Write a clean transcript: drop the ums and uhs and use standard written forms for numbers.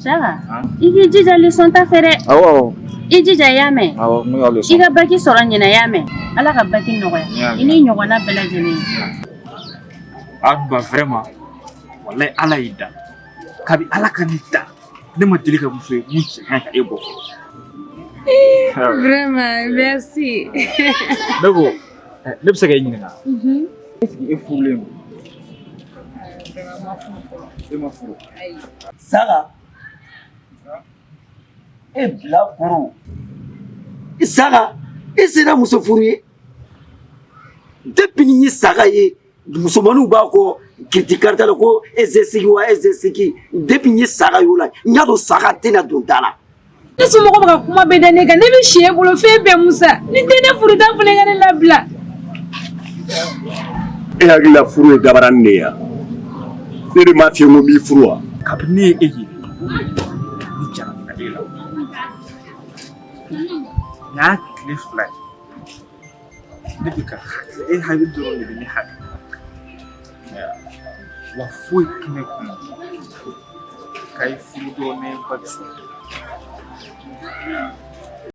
Saka i k'i jija leçon ta fɛ dɛ. Awɔ awɔ. I jija i y'a mɛn. Awɔ n bɛ ka leçon. I ka baki sɔrɔ ɲinan i y'a mɛn. Ala ka baki nɔgɔya i n'i ɲɔgɔnna bɛɛ lajɛlen ye. Ba vraiment walayi Ala y'i da kabi Ala ka ne da ne ma deli ka muso ye mun cɛ ka ɲi ka e bɔ fɔlɔ. Vraiment, merci. Ne ko ne bɛ se ka e ɲininka. Est-ce que e furulen don? E ma furu. Saka e bilakoro Saka e sera muso furu ye depuis ni n ye Saka ye musomaninw b'a kɔ kiriti karita la ko e sigi wa e sigi depuis n ye Saka y'o la n y'a dɔn Saka tɛna don da la. Ne somɔgɔw bɛ ka kuma bɛɛ da ne kan ne bɛ si e bolo fɛn bɛɛ Musa ni tɛ ne furu t'a fɔ ne ka ne labila. E hakili la furu ye dabaranin de ye wa? Ne de m'a f'i ye ko n b'i furu wa? Kabini ne ye e ye ne jarabira e la. Nin y'a tile 2 ye ne bɛ ka hakili e hakili dɔrɔn de bɛ ne hakili la wa foyi tɛ ne kunna ka i furu dɔrɔn ne ye baki sɔrɔ.